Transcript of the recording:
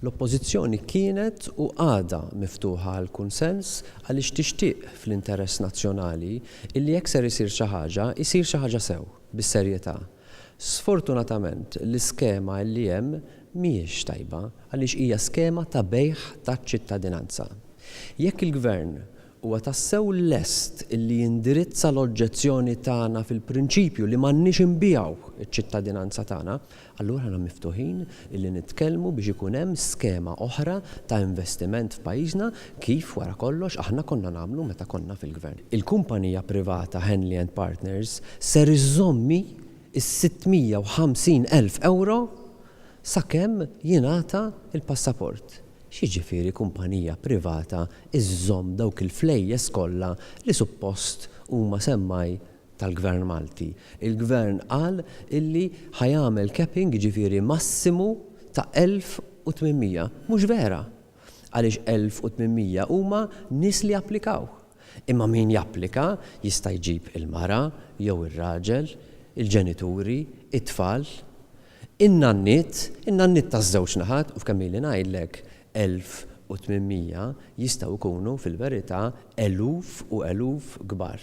L-Oppożizzjoni kienet u għadha miftuħa għall-kunsens għaliex tixtieq fl-interess nazzjonali illi jekk ser isir xi ħaġa, isir xi ħaġa sew, bis-serjetà. Sfortunatament l-iskema illi hemm mhijiex tajba għaliex hija skema ta' bejgħ taċ-ċittadinanza. Jekk il-Gvern huwa tassew lest illi jindirizza l-oġġezzjoni tagħna fil-prinċipju li m'għandniex inbigħu ċ-ċittadinanza tagħna, allura aħna miftuħin illi nitkellmu biex ikun hemm skema oħra ta' investiment f'pajjiżna kif wara kollox aħna konna nagħmlu meta konna fil-Gvern. Il-kumpanija privata Henley and Partners ser iżżomm hi s-650,000 ewro sakemm jingħata l-passaport. X'jiġifieri kumpanija privata żżomm dawk il-flejjes kollha li suppost huma semmai tal-Gvern Malti? Il-Gvern qal illi ħa jagħmel capping jiġifieri massimu ta' 1,800. Mhux vera! Għaliex 1,800 huma nies li applikaw. Imma min japplika jista' jġib il-mara jew ir-raġel, il-ġenituri, it-tfal. In-nanniet, in-nanniet taż-żewġ naħat, u f'kemm ili ngħidlek, 1800 jistgħu jkunu fil-verità eluf u eluf kbar.